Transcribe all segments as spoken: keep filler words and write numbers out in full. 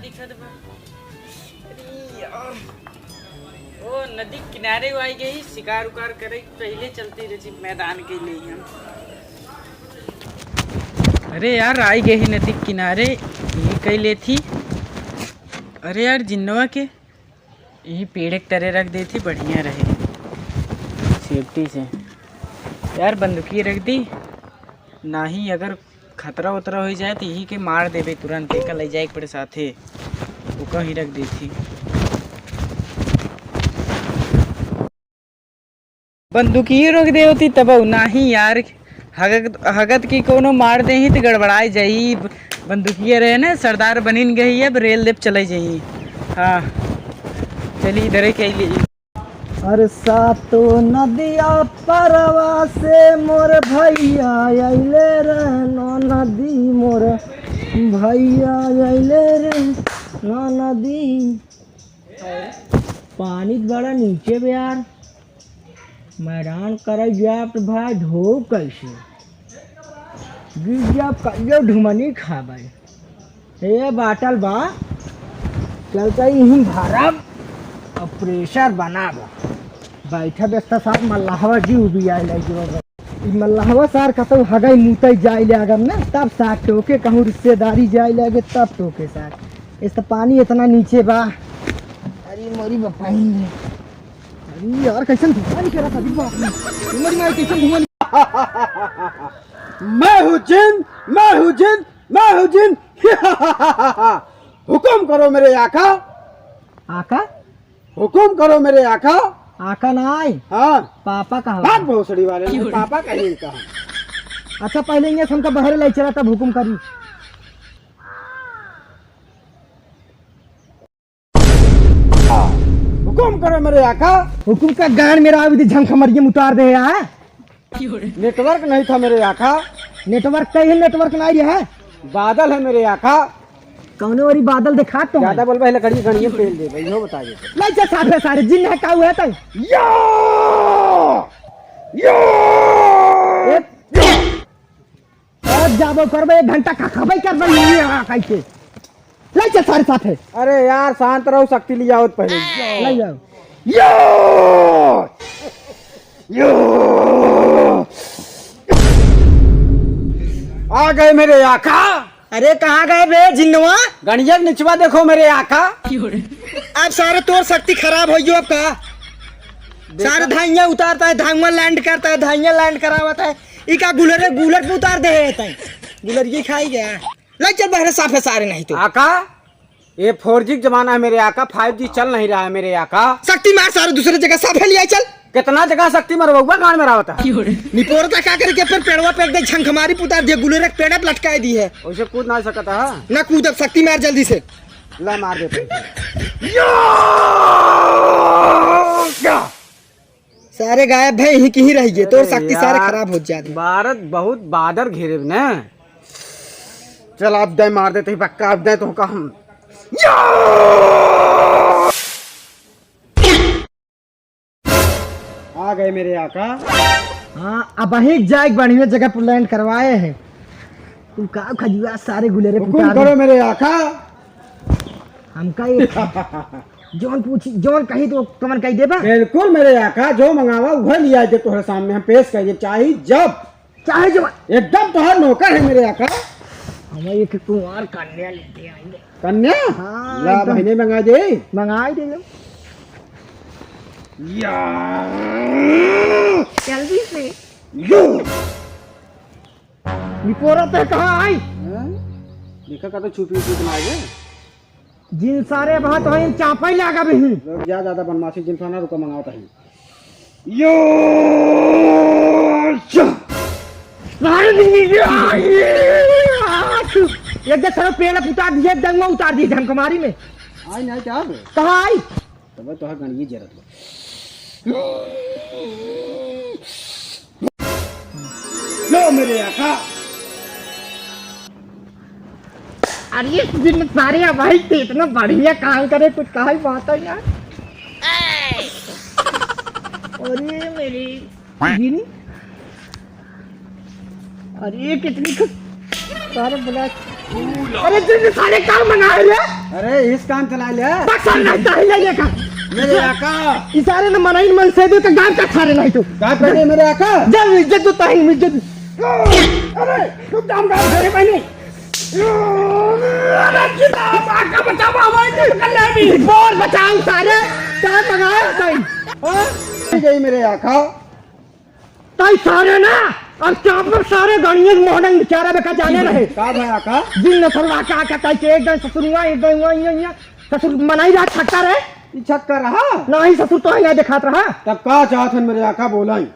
दिखत बा। अरे यार। ओ, नदी किनारे आई गई, शिकार उकार करे, पहिले चलती रही मैदान के लिए हम। अरे यार, आई गई नदी किनारे, ये कई लेथी। अरे यार, जिन्नवा के यही पेड़ के तरे रख देथी, बढ़िया रहे safety से। यार, बंदूकिया रख दी, नाही अगर खतरा उतरा होइ जाए तो यही के मार देबे तुरंत, एका ले जाए के पड़े साथे, ओका ही रख देथी। बंदूकिये रोक दे होती तब, नाही यार, हगत, हगत की कोनो मार देही त गड़बड़ाई जाई। बंदूकिये रहे ना, सरदार बनिन गई, अब रेल देप चले जाई। हाँ, चली इधरे के लिए। अरे सातो नदिया परवा से मोर भैया अइले रे, नौ नदी मोर भैया अइले रे, नौ नदी। पानी त बड़ा नीचे बे यार, मैदान करे जाब त भाई ढोब कैसे? गिर जाब कहियो ढुमनी खाबे। ए बाटल बा, चलते यहीं भरब और pressure बनाब। बैठब एक साथ मल्लाहवा जी उबियाए लग जाओ। ई मल्लाहवा सार कतौ हगई मुतई जाए ले अगर ना, तब सार टोके, कहूँ रिश्तेदारी जाए लगे तब टोके सार। इस तो पानी इतना नीचे बा। अरे मोरी बपाई। अरे यार, कैसन धुआं निकला था, अरे बाप रे। मोरी माई, कैसन धुआं निकला। मैं हूँ जिन, मैं हूँ जिन, मैं हूँ जिन। हुकुम करो मेरे आका। आका? हुकुम करो मेरे आका। आका ना आई। हाँ। पापा कहा? बात भोसड़ी वाले ने पापा कहीं कहा। अच्छा, पहले इन्हें हमका बहरे लाई चला, तब हुकुम करी। हुकुम करो मेरे आका। हुकुम का गान मेरा अभी झंख मरिए उतार दे यार। Network नहीं था मेरे आका। Network कहीं network नहीं है। बादल है मेरे आका। कौने वाली बादल दिखा तो ज्यादा बोलबा, लकड़ी गणिये पेल दे भाई, हो बता दे। ले चल साफे सारे जिन है का हुआ तै। यो! यो! ए, अब जाबो करबे, एक घंटा का खबई करबे, ये आ कह के। ले चल सारे साथे। अरे यार, शांत रहो, शक्ति ले आओ पहले। ले आओ। यो! यो! आ गए मेरे आका। अरे कहाँ गए बे जिन्नवा? गणिया के निचवा देखो मेरे आका। अब सारे तोर शक्ति खराब होइ गयो अब का? सारे धाइयाँ उतारता है, धाइयाँ land करता है, धाइयाँ land करावत है। ई का गुलरे, गुलर पे उतार दे है तै। गुलर ये खाई गया। ले चल बहरे साफे सारे नहीं तो। आका, ये four G का जमाना है मेरे आका, five G चल नहीं रहा है मेरे आका। शक्ति मार सारे दूसरे जगह साफे ले आई चल। कितना जगह शक्ति मरवाऊंगा गांड में रावत है। निपोरता का करे के फिर पेड़वा पे एक दे झंख मारी पुतार दिए, गुलेरे के पेड़ा पे लटकाए दी है। वैसे कूद ना सकता है। ना कूद, अब शक्ति मार जल्दी से। ला मार देते हैं। यो! क्या? सारे गायब है, यहीं की ही रह गए, तोर अरे शक्ति सारे यार, खराब हो जाते। भारत बहुत बादर घेरे ने। चल, अब दे मार देते ही पक्का, अब दे तो का हम। या! आ गए मेरे आका। हाँ, अब वहीं जाए बढ़िया जगह पर land करवाए हैं। तू का खजुआ सारे गुलेरे हुकुम पुकार करो दे। मेरे आका। हमका एक जौन पूछी, जौन कही तो कमन कही देबा? बिल्कुल मेरे आका, जो मंगावा उहे लिया दे तोहरे सामने हम पेश करिए, चाहे जब। चाहे जब। एकदम तोहर नौकर है मेरे आका। हम एक कुंवार कन्या लेके आएंगे। कन्या? हाँ, ला एकदम। बहिने मंगा दे। मंगा ही दे लो। या। जल्दी से। यो। निपोरा ते कहाँ आई? हैं? देखा का तो छुपी छुपी ना आए। जिन सारे बात हो इन चापा ही लागा भी। लोग जा ज्यादा बनमासी जिन खाना रुका मंगावत है। यो! सारे दिन ये, ये, एक दे सारे पेड़ उतार दिए, डंगा उतार दिए झंकमारी में। आई नहीं क्या बे? कहाँ आई? तब तो गणिये जरत बा। लो मेरे आका। अरे ये दिन सारे भाई ते इतना बढ़िया काम करे, कुछ कहा ही बात है यार। अरे मेरे दिन, अरे ये कितनी खुश, सारे बोला अरे जिन सारे काम मंगाए रे। अरे इस काम चला ले। बक्सा नहीं चाहिए ये काम। मेरे आका। इशारे न मनाई मन से दे तो गांव का सारे नहीं तो। का करे मेरे आका? जब इज्जत तो ताही इज्जत। अरे रुक जा, हम गांव घरे बने। अरे जिंदा आका बचाओ, हमारे को पकड़ ले अभी। बोल बचाओ सारे। काम मंगाए ताही। हाँ? गई मेरे आका। ताई सारे ना, अब क्या पर सारे गणियन मोहनन बेचारा बेका जाने रहे। का भया का? जिन नसलवा का, का ताई के एक दिन ससुरुआ, एक दिन हुआ, इया, इया। ससुर मनाई रहा छक्का रहे। ई छक्का रहा? नहीं ससुर तो है ना दिखात रहा। तब का चाहत हन मेरे आका बोलाई?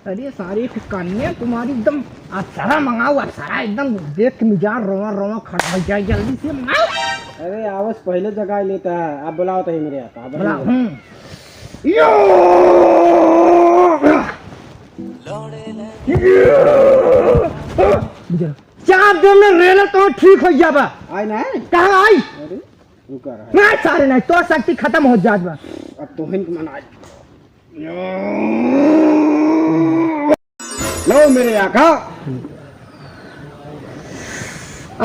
अरे सारे एक कन्या तुम्हारी एकदम अप्सरा मंगाओ, अप्सरा एकदम देख के मिजाज रोवा रोवा खड़ा हो जाए, जल्दी से मंगाओ। अरे आवस पहले जगह लेता है, आप बुलाओ तो ही मेरे आका, आप बुलाओ। बुलाओ, हम्म। यो! चार दिन में रेला तो ठीक हो जाबा। आई ना? कहाँ आई? अरे, रुका रहा। ना सारे नहीं, तो शक्ति खत्म हो जात बा। अब तो हिंद मनाई। लो मेरे आका।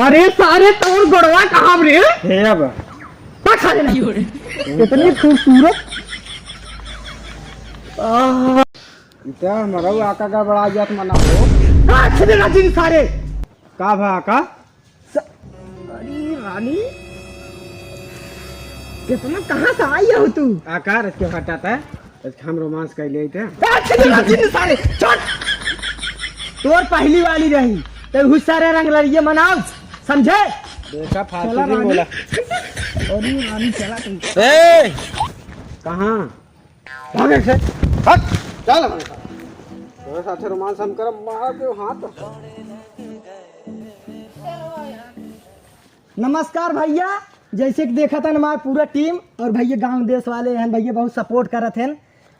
अरे सारे तोर गोड़वा कहाँ रे? हे अब। पा सारे नहीं। इतनी खूबसूरत। आह। इतना मरऊ आका का बड़ा जात मना हो। का छे देना जिन सारे। का भा आका? स-, अरे रानी, कितना कहाँ से आई हो तू? आका रच के फटाता है, आज हम रोमांस कर लिए थे। आ, चल, चल, चल, सारे, छोड़। तोर पहली वाली रही, तो हुस सारे रंग लड़िए मनाओ, समझे? देखा, फालतू चला नहीं रानी। बोला। अरे रानी, चला तू। ए! कहाँ? भाग यहाँ से। हट, चल हमारे साथ। तोरे साथे रोमांस हम करब, मार दे हाथ। नमस्कार भैया, जैसे कि देखत हन हमार पूरा टीम और भैया गांव देश वाले हैं, भैया बहुत सपोर्ट करत हैं।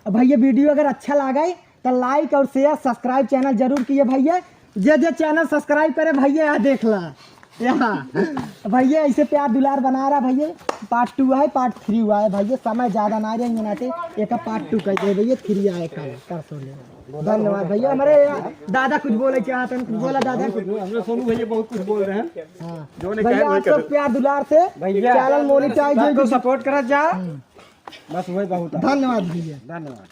अब भैया वीडियो अगर अच्छा लागे तो लाइक और शेयर, सब्सक्राइब चैनल जरूर किए भैया। जे जे चैनल सब्सक्राइब करे भैया, यहाँ देख ला। यहाँ भैया ऐसे प्यार दुलार बना रहा भैया। पार्ट टू है, पार्ट थ्री हुआ है भैया, समय ज्यादा ना रहे नाते एक पार्ट टू कर दे भैया, थ्री आए कल परसों ले। धन्यवाद भैया। हमारे दादा कुछ बोले चाहते हैं, कुछ बोला दादा? हमरे सोनू भैया बहुत कुछ बोल रहे हैं। हाँ। जो नहीं भैया कहे, वही आप सब करे। प्यार दुलार से भैया, चैनल मोनिटाइज सबको होई। सपोर्ट करा जा। हम्म। बस वही बहुत है। धन्यवाद भैया। धन्यवाद।